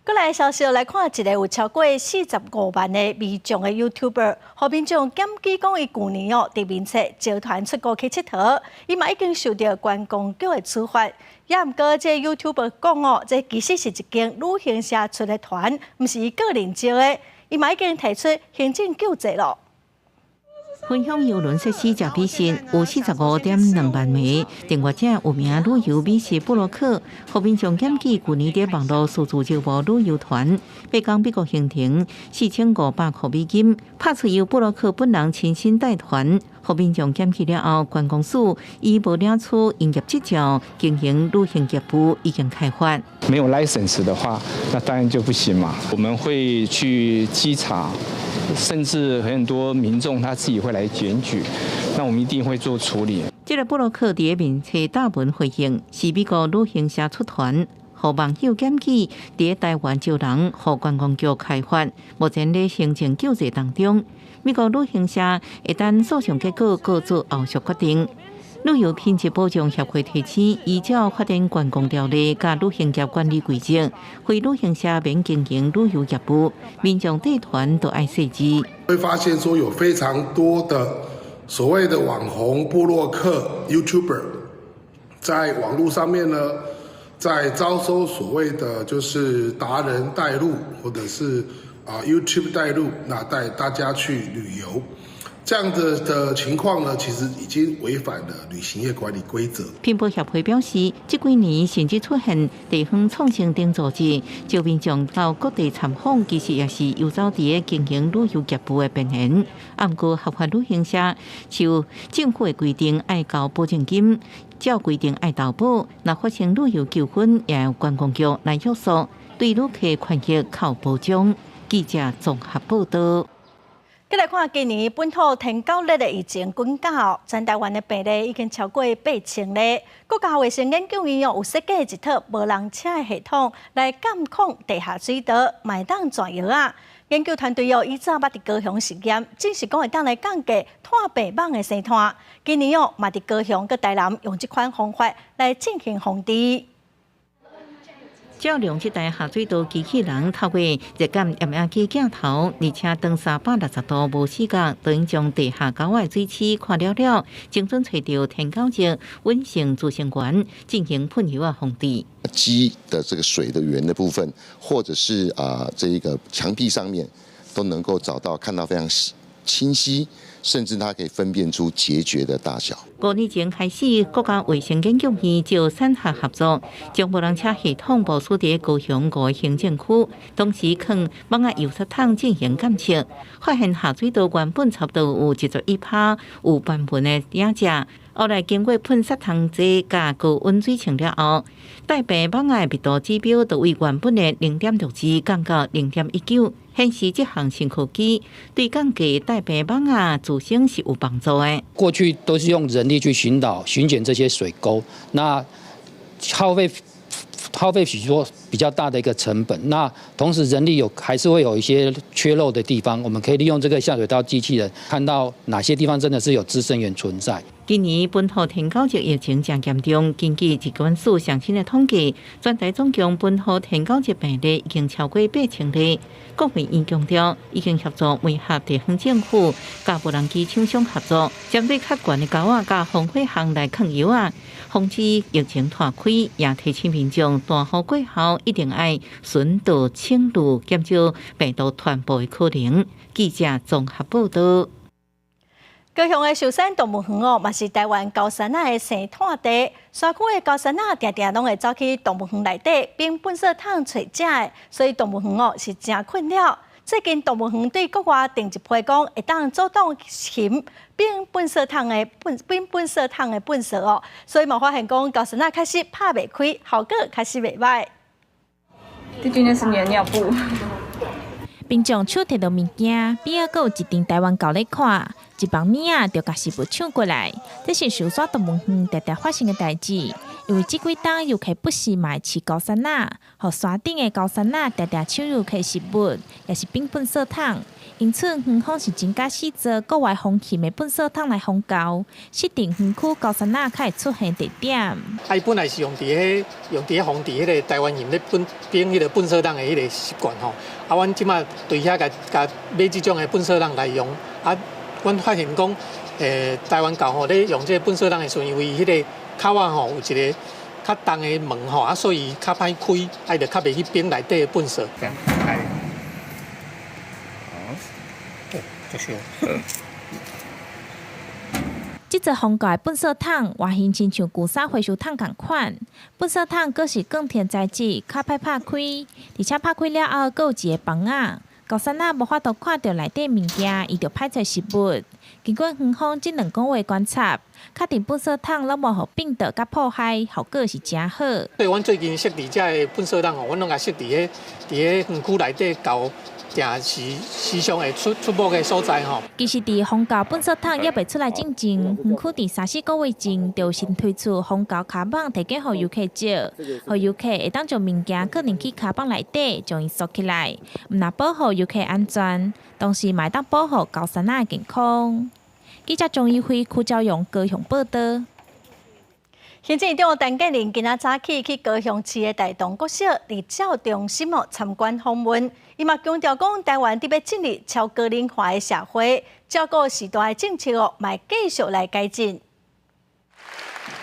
閣來消息來看，一个有超過45萬的民眾的 YouTuber，予民眾檢舉講，伊舊年哦佇面冊招團出國去𨑨迌，伊嘛已經受著觀光局的處罰。也毋過，這個 YouTuber 講哦，這其實是一間旅行社出的團，毋是伊個人招的，伊嘛已經提出行政救濟咯。分享郵輪設施誠美食，有45.2萬个訂閱者有名旅遊美食部落客，予民眾檢舉舊年佇網路私自招募旅遊團，被講美國行程4500塊美金，拍出由部落客本人親身帶團，予民眾檢舉了後，觀光署以無領取營業執照經營旅行業務已經開罰。沒有 license 的話，那當然就不行嘛。我們會去稽查。甚至很多民眾他自己會來檢舉，那我們一定會做處理。這個部落客佇面冊貼文回應，是美國旅行社出團，予網友檢舉，佇台灣招人，予觀光局開罰，目前咧行政救濟當中。美國旅行社會等訴訟結果，閣做後續決定。旅遊品質保障協會提醒，依照發展觀光條例佮旅行業管理規則，非旅行社免經營旅遊業務，民眾帶團都愛細緻。會發現說有非常多的所謂的網紅、部落客、YouTuber，在網路上面呢，在招收所謂的就是達人帶路，或者是啊 YouTube 帶路，那帶大家去旅遊。這樣子的情況呢，其實已經違反了旅行業管理規則。品保協會表示，這幾年甚至出現地方創生等組織，招民眾到各地參訪，其實也是遊走佇經營旅遊業務的邊緣。毋過合法旅行社受政府的規定愛交保證金，照規定愛投保，若發生旅遊糾紛，也由觀光局來約束，對旅客權益較有保障。記者綜合報道。閣來看今年本土天狗熱的疫情滾到，全台灣的病例已經超過8000例。國家衛生研究院有設計一套無人車的系統來監控地下水道，嘛會當轉藥仔。研究團隊哦，以早捌佇高雄實驗，證實講會當來降低炭白蠓的生湠。今年哦，嘛佇高雄佮台南用這款方法來進行防治。照亮這台下水道機器人，透過熱感驗影機鏡頭，而且當360度無死角，等於將地下溝仔水池看了了，精準揣著天狗熱穩性孳生源，進行噴藥仔防治。機的這個水的源的部分，或者是啊這一個牆壁上面，都能夠找到看到非常清晰，甚至它可以分辨出孑孓的大小。5年前開始，國家衛生研究院就產學合作，將無人車系統部署佇高雄五個行政區，同時囥蠓仔誘殺桶進行監測，發現下水道原本差不多有21%有斑紋的蠓隻，後來經過噴殺蟲劑佮高溫水沖了後，帶病蠓仔密度指標就為原本的0.62降到0.19，顯示這項新科技對降低帶病蠓仔孳生是有幫助的。過去都是用人力去巡導、巡檢這些水溝，那耗費耗費許多比比較大的一個成本。那同時人力有還是會有一些缺漏的地方，我們可以利用這個下水道機器人，看到哪些地方真的是有孳生源存在。今年本土天狗隻疫情誠嚴重，根據疾管署上新的統計，全台總共本土天狗隻病例已經超過8000例。國衛院強調，已經協助媒合地方政府、佮無人機廠商合作，針對較懸的溝仔佮防火巷來囥藥仔，防止疫情拖開，也提醒民眾大雨過後一定愛巡道清路，減少病毒傳播的可能。記者綜合報道。高雄的壽山動物園哦，嘛是台灣高山仔的生態地。山區的高山仔定定攏會走去動物園內底，反糞埽桶揣食的，所以動物園哦是誠困擾。最近動物園對國外訂一批講會當阻擋熊反糞埽桶的糞反糞埽桶的糞埽哦，所以嘛發現講高山仔開始拍袂開，效果開始袂䆀。弟弟，那是你的尿布。民眾手提著物件，邊仔閣有一陣台灣猴咧看，一房物仔就共食物搶過來。這是壽山動物園定定發生的代誌。因為這幾冬遊客不時嘛會飼高山仔，予山頂的高山仔定定搶遊客食物，也是反糞埽桶。因此，園方是增加四座國外防熊的糞埽桶來防猴，設定園區高山仔較會出現地點。啊，伊本來是用佇彼用佇彼防佇彼個台灣熊咧糞反彼個糞埽桶的彼個習慣吼。啊，阮這馬對遐共共買這種的糞埽桶來用。啊，阮發現講，台灣猴吼咧用這個糞埽桶的時陣，因為彼個口仔吼有一個較重的門吼，啊，所以較歹開，啊，伊就較袂去反內底的糞埽。這樣，哎，好，繼續。這座防猴的糞埽桶外形親像舊衫回收桶仝款，糞埽桶閣是鋼鐵材質，較歹拍開，而且拍開了後，閣有一個房仔。高山仔無法度看著內底物件，伊就歹揣食物。經過園方這兩個月觀察，確定糞埽桶攏無予反著佮破壞，效果是誠好。對，阮最近設置這个糞埽桶吼，阮攏共設佇彼佇彼園區內底猴定時時常會出出沒的所在吼。其實，佇防猴糞埽桶猶未出來進前，園區佇三四個月前就先推出防猴跤蠓，提供予遊客借，予遊客會當將物件囥入去跤蠓內底，將伊鎖起來，毋但保護遊客安全，同時嘛會當保護高山仔的健康。記者張一輝、柯昭勇高雄報道。行政院長陳建仁今仔早起去高雄市的大同國小日照中心哦參觀訪問，伊嘛強調講，台灣得欲進入超高齡化的社會，照顧序大的政策哦，嘛會繼續來改進。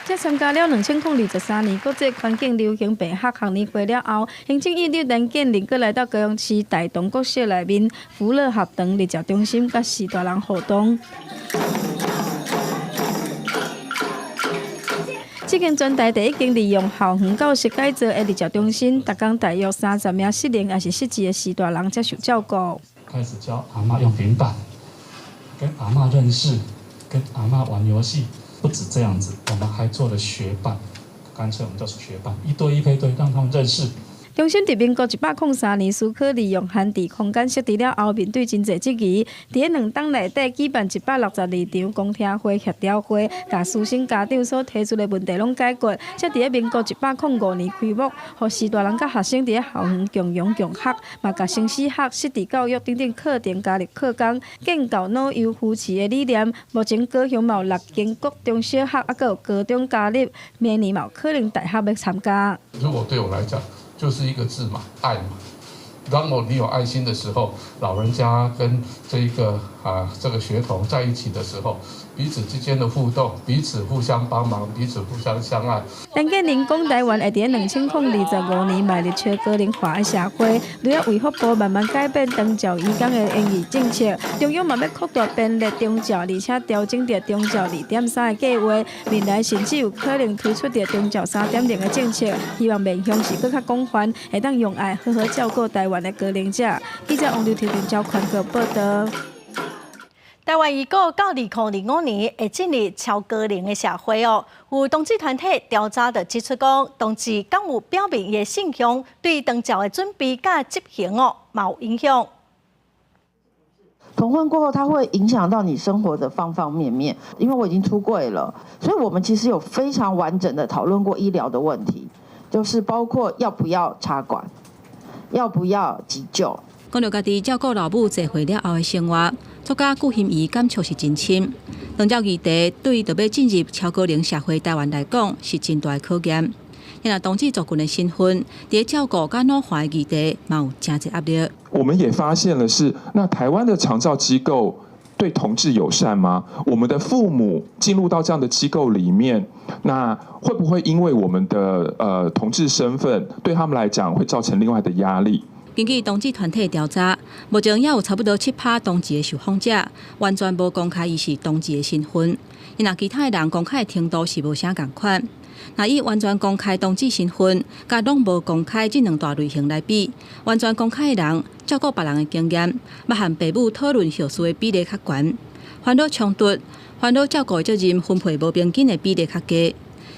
這參加了2023年國際環境流行病學學年會了後，行政院長陳建仁閣來到高雄市大同國小內面福樂學堂日照中心，佮序大人互動。這間全台第一間利用校園教室改造的日照中心，逐工大約30名失能抑是失智的序大人接受照顧。開始教阿嬤用平板，跟阿嬤認識，跟阿嬤玩遊戲。不止這樣子，我們還做了學伴，乾脆我們就是學伴，一對一配對，讓他們認識。中心佇民國103年思考利用閒置空間設置了後，面對真濟質疑。佇咧2冬內底舉辦162場公聽會、協調會，共師生家長所提出的問題攏解決。才佇咧民國105年開幕，予序大人佮學生佇咧校園共融共學，嘛共生死學、失智教育等等課程加入課綱，建構老幼扶持的理念。目前高雄嘛有六間國中小學，猶閣有高中加入，明年嘛有可能大學欲參加。如果對我來講，就是一個字嘛，愛嘛。當我你有愛心的時候，老人家跟這一個啊這個學童在一起的時候，彼此之間的互動，彼此互相幫忙，彼此互相相愛。陳建仁講，台灣會佇2025年邁入超高齡化的社會，除了衛福部慢慢改變長照移工的營運政策，中央嘛欲擴大便利長照，而且調整著長照2.3的計劃，未來甚至有可能推出著長照3.0的政策，希望面向是閣較廣泛，會當用愛好好照顧台灣的高齡者。記者王劉提林交全國報道。台灣預估到2025年會進入超高齡的社會哦。有同志團體調查就指出講，同志敢有表明伊的性向，對長照的準備佮執行哦，嘛有影響。同婚過後，它會影響到你生活的方方面面。因為我已經出櫃了，所以我們其實有非常完整的討論過醫療的問題。就是包括要不要插管，要不要急救。講著家己照顧老母濟歲了後的生活，作家顧欣怡感觸是真深。長照議題對著欲進入超高齡社會台灣來講，是真大的考驗。若同志族群的身份，佇照顧佮老化的議題，嘛有誠濟壓力。我們也發現了是，那台灣的長照機構對同志友善嗎？我們的父母進入到這樣的機構裡面，那會不會因為我們的同志身份，對他們來講會造成另外的壓力？根據同志團體調查，目前猶有差不多7%同志的受訪者完全無公開伊是同志的身份，若其他的人公開的程度是無啥仝款。若以完全公開同志身份，佮攏無公開這兩大類型來比，完全公開的人照顧別人的經驗，捌和爸母討論後事的比例較懸，煩惱衝突、煩惱照顧的責任分配無平均的比例較低。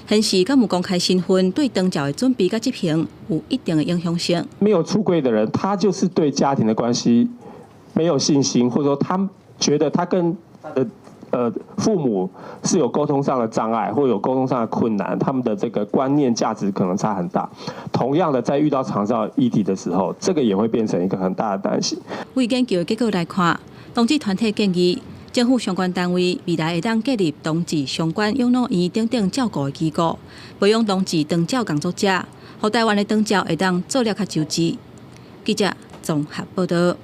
顯示敢有公開身份對長照的準備佮執行有一定的影響性。沒有出櫃的人，他就是對家庭的關係沒有信心，或者說他覺得他跟他的父母是有溝通上的障礙，或有溝通上的困難，他們的這個觀念價值可能差很大。同樣的，在遇到長照議題的時候，這個也會變成一個很大的擔心。為研究的結果來看，同志團體建議政府相關單位未來會當建立同志相關養老院等等照顧的機構，培養同志長照工作者，予台灣的長照會當做了較周至。記者綜合報道。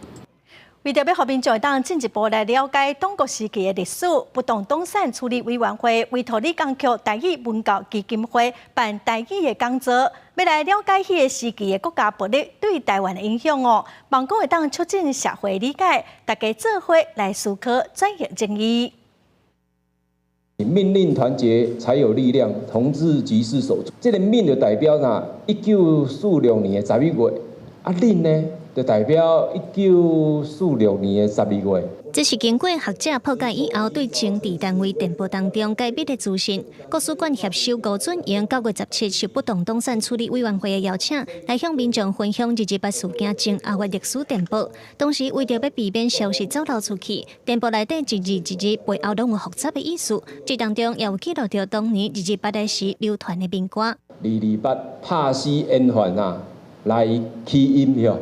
為著欲予民眾會當進一步來了解黨國時期的歷史，不動東山處理委員會委託李江曲台語文教基金會辦台語的講座，欲來了解彼個時期的國家暴力對台灣的影響哦，望講會當促進社會理解，大家做伙來思考轉型正義。命令團結才有力量，同志即是手足。這个命就代表啥？1946年的11月，啊，令呢？就代表1946年的12月。這是經過學者破解以後，對政治單位電報當中解密的資訊。國史館協受吳俊榮9月17受不動東山處理委員會的邀請，來向民眾分享228事件前後的歷史電報。當時為著欲避免消息走漏出去，電報內底一字一字背後攏有複雜的意思。這當中也有記錄著當年二二八的時流傳的民歌。228拍死煙犯啊，來起因吼。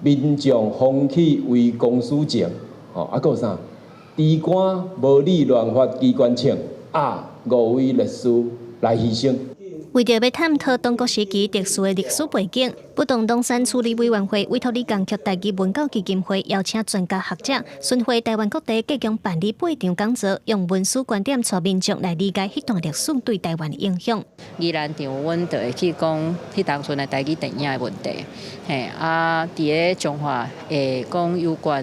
民眾風起為公司前，吼啊，閣有啥？豬肝無理亂發機關槍，啊，五位烈士來犧牲。為著欲探討黨國時期特殊的歷史背景，不動東山處理委員會委託李江曲台語文教基金會邀請專家學者巡迴台灣各地，繼續辦理八場講座，用文史觀點帶民眾來理解彼段歷史對台灣的影響。宜蘭場，阮就會去講彼當陣的台語電影的問題，嘿啊，佇咧彰化會講有關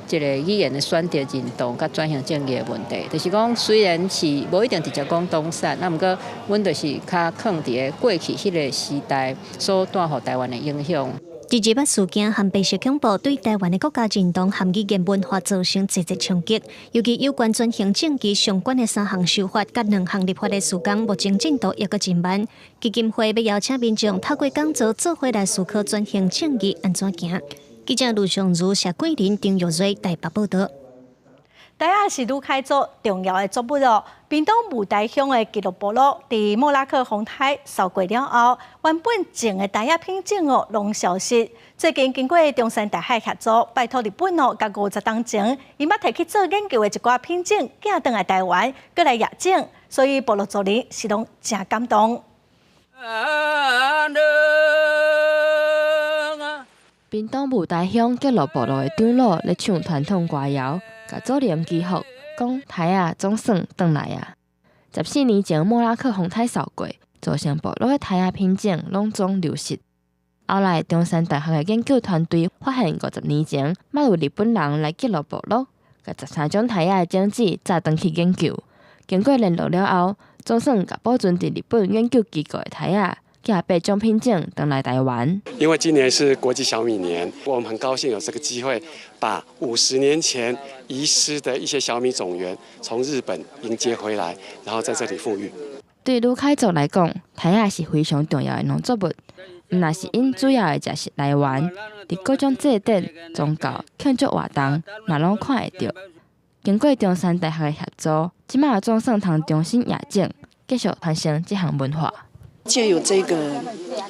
這个語言的選擇認同佮轉型正義的問題，就是講雖然是無一定直接講黨產，啊，毋過阮就是較囥佇咧過去彼个時代所帶予台灣的影響。228事件和白色恐怖對台灣的國家認同和語言文化造成濟濟衝擊，尤其有關轉型正義相關的三項修法佮兩項立法的時間，目前進度猶閣真慢。基金會欲邀請民眾透過講座做伙來思考轉型正義按怎行。記者盧尚如、謝桂林、丁玉瑞台北報導。台仔是魯凱族重要的作物哦。屏東霧台鄉的吉洛部落，佇莫拉克風颱掃過了後，原本種的台仔品種哦，攏消失。最近經過中山大學協助，拜託日本哦，共50冬前，𪜶捌提去做研究的一寡品種，寄轉來台灣，閣來野種，所以部落族人是攏誠感動。屏東霧台鄉吉洛部落的長老咧唱傳統歌謠，共祖靈祈福，講台仔總算轉來啊！14年前莫拉克風颱掃過，造成部落的台仔品種攏總流失。後來中山大學的研究團隊發現，50年前捌有日本人來吉洛部落，共13種台仔的種子載轉去研究。經過聯絡了後，總算共保存佇日本研究機構的台仔。寄八種品種轉來台灣。因為今年是國際小米年，我們很高興有這個機會，把50年前遺失的一些小米種源從日本迎接回來，然後在這裡復育。對魯凱族來講，台仔是非常重要的農作物，毋但是𪜶主要的食食來源，佇各種祭典、宗教、慶祝活動，嘛攏看會著。經過中山大學的協助，這馬總算通重新野種，繼續傳承這項文化。借由這個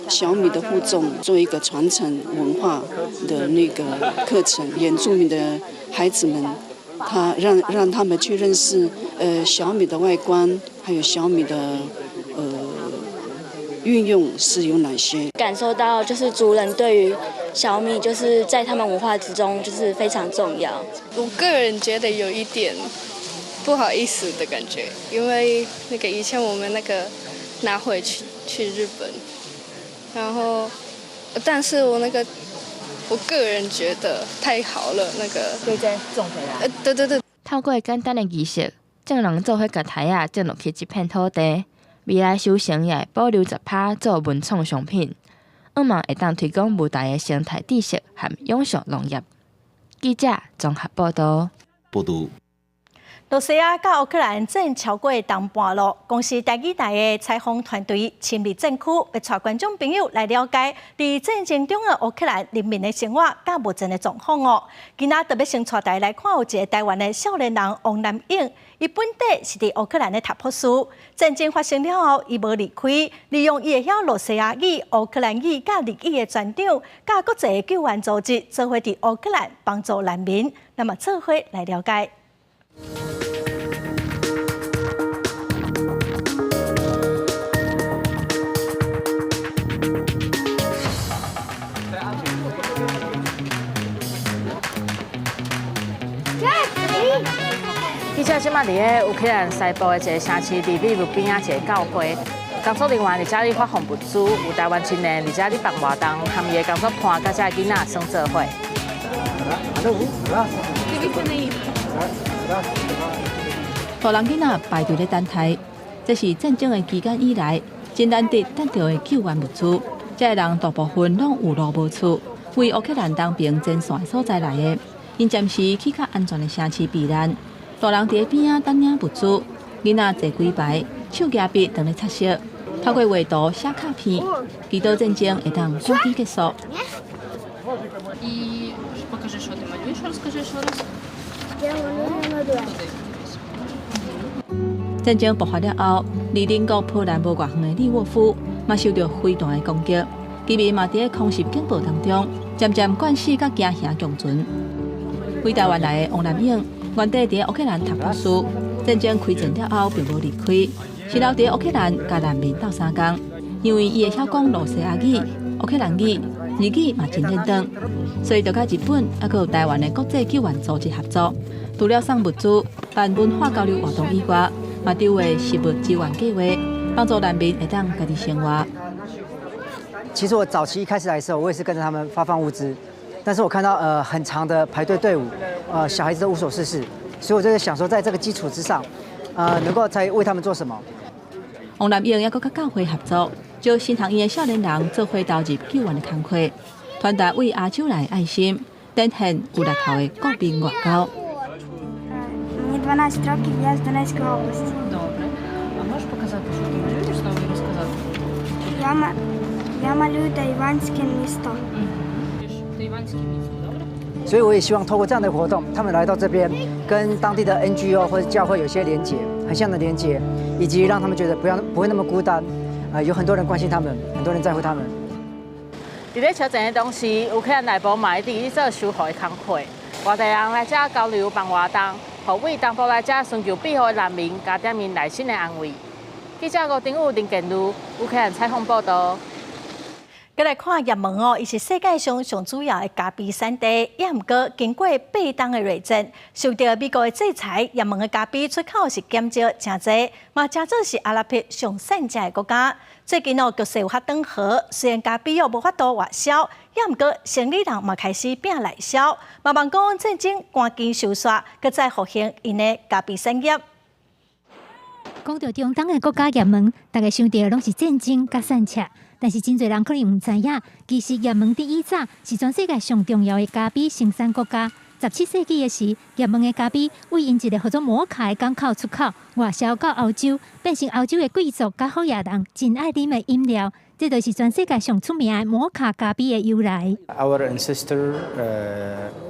小米的復種，做一個傳承文化的那個課程，原住民的孩子們，他讓他們去認識，小米的外觀，還有小米的，運用是有哪些？感受到就是族人對於小米，就是在他們文化之中就是非常重要。我個人覺得有一點不好意思的感覺，因為那個以前我們那個拿回去日本，然後，但是我那個我個人覺得太好了，那個。對對，種回來。對對對。透過簡單的儀式，眾人做伙共苔仔種落去這片土地，未來收成也會保留10%做文創商品，向望會當推廣霧台的生態知識和永續農業。記者綜合報導。報導。羅西亞佮烏克蘭戰超過冬半咯，公視台語台的採訪團隊深入戰區，欲帶觀眾朋友來了解佇戰爭中的烏克蘭人民的生活佮目前的狀況哦。今仔特別先帶大家來看有一个台灣的少年人王南勇，伊本底是佇烏克蘭的讀博士，戰爭發生了後，伊無離開，利用伊會曉羅西亞語、烏克蘭語佮日語的專長，佮國際的救援組織做伙佇烏克蘭幫助難民。那麼做伙來了解。記者這馬佇咧烏克蘭西部的一个城市，利維夫邊仔一个教會，工作人員佇遮咧發放物資，有台灣青年佇遮咧辦活動，含伊的工作伴佮這个囡仔耍做伙。大人囡仔排隊咧等待，這是戰爭的期間以來真難得得著的救援物資。這个人大部分攏有路無厝，為烏克蘭東邊前線的所在來的。𪜶暫時去較安全的城市避難。大人佇咧邊仔等領物資，囡仔坐幾排，手舉筆當咧擦色，透過畫圖寫卡片，祈禱戰爭會當趕緊結束。戰爭爆發了後，離鄰國波蘭無偌遠的利沃夫嘛受著飛彈的攻擊，居民嘛佇咧空襲警報當中，漸漸慣勢佮驚嚇共存。回台灣來的王南勇，原底佇咧烏克蘭讀博士，戰爭開戰了後並無離開，是留佇咧烏克蘭共難民鬥相共，因為伊會曉講羅西亞語、烏克蘭語、日語嘛真輪轉，所以就佮日本猶閣有台灣的國際救援組織合作，除了送物資、辦文化交流活動以外，嘛籌劃食物支援計劃，幫助難民會當家己生活。其實我早期一開始來的時候，我也是跟著他們發放物資，但是我看到很長的排隊隊伍，小孩子都無所事事，所以我就在想說，在這個基礎之上，能夠再為他們做什麼。王南勇猶閣佮教會合作，招新學院的少年人做伙投入救援的工課，傳達為亞洲來的愛心，展現有力頭的國民外交。 Мені 12 років, я з Донецької області. Добре. А можеш показати, що ти малюєш, знову і розказати? Я малюю тайванське місто. Тайванське місто, добре? 所以我也希望透過這樣的活動，他們來到這邊，跟當地的 NGO 或者教會有些連結，很像的連結，以及讓他們覺得不會那麼孤單，有很多人關心他們，很多人在乎他們。佇咧車戰的當時，烏克蘭內部嘛一直咧做修復的工課，外地人來遮交流辦活動，予為東部來遮尋求庇護的難民加點𪜶內心的安慰。記者吳定宇、林建如，烏克蘭採訪報導。閣來看葉門哦，伊是世界上上主要的咖啡產地，也毋過經過八冬的內戰，受著美國的制裁，葉門的咖啡出口是減少誠濟，嘛誠做是阿拉伯上善食的國家。最近哦，局勢有較轉好，雖然咖啡哦無法度外銷，也毋過生理人嘛開始拚內銷，嘛望講戰爭趕緊收煞，閣再復興𪜶的咖啡產業。講著中東的國家葉門，大家想著攏是戰爭佮散赤。但是真濟人可能毋知影，其實葉門佇以早是全世界上重要的咖啡生產國家。17世紀的時，葉門的咖啡為𪜶一个號做摩卡的港口出口，外銷到歐洲，變成歐洲的貴族佮好額人真愛啉的飲料。這就是全世界上出名的摩卡咖啡的由來。 Our ancestor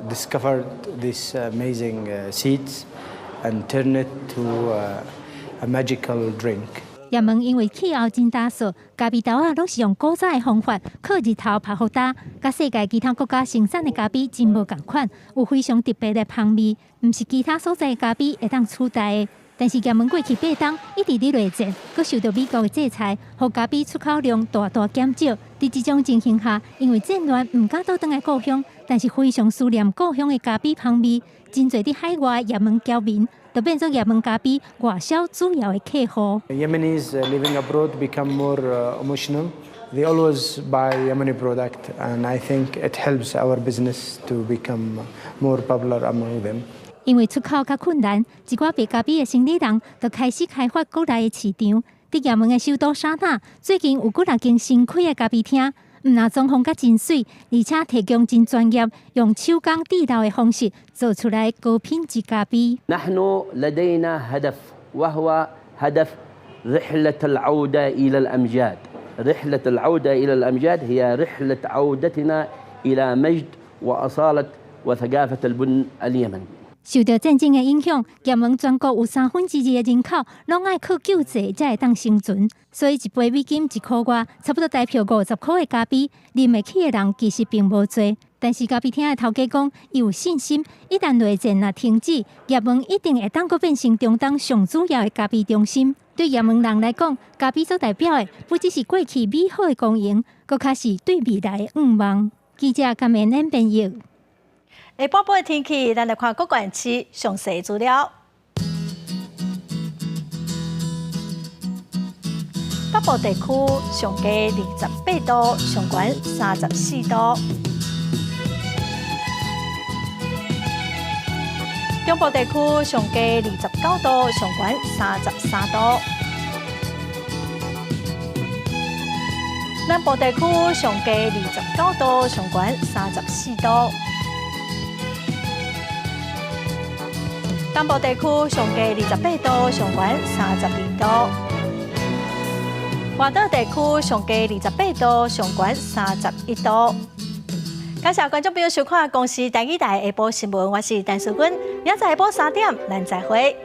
discovered these amazing seeds and turned it to a magical drink. 葉也門因為氣候真乾燥，咖啡豆仔攏是用古早的方法，靠日頭曬予焦，佮世界其他國家生產的咖啡真無仝款，有非常特別的香味，毋是其他所在的咖啡會當取代的。但是也門過去八冬一直佇內戰，閣受到美國的制裁，予咖啡出口量大大減少。佇這種情形下，因為戰亂毋敢倒轉來故鄉，但是非常思念故鄉的咖啡香味，真濟佇海外也門僑民，就變做也門咖啡外銷主要的客戶。 Yemenis living abroad become more emotional. They always buy Yemeni product, and I think it helps our business to become more popular among them. 因為出口較困難，一寡賣咖啡的生理人就開始開發國內的市場。佇也門的首都沙那，最近有幾若間新開的咖啡廳，毋但裝潢甲真媠，而且提供真專業，用手工製豆的方式做出來高品質咖啡。 نحن لدينا هدف وهو هدف رحلة العودة إلى الأمجاد. رحلة العودة إلى الأمجاد هي رحلة عودتنا إلى مجد وأصالة وثقافة البن اليمني. 受到戰爭的影響，也門全國有2/3的人口攏愛靠救濟才會當生存，所以一杯美金一箍外，差不多台票50箍的咖啡，啉會起的人其實並無濟。但是咖啡廳的頭家講，伊有信心，一旦內戰若停止，也門一定會當閣變成中東上主要的咖啡中心。對也門人來講，咖啡所代表的不只是過去美好的光榮，閣較是對未來的願望。記者甘妍妍編譯。下晡晡的天氣，咱來看各縣市詳細資料。北部地區上低28度，上懸34度。中部地區上低29度，上懸33度。南部地區上低29度，上懸34度。東部地區上低28度，上懸32度。外島地區上低28度，上懸31度。感謝觀眾朋友收看《公視台語台》下晡新聞，我是陳淑君，明仔載下晡3點，咱再會。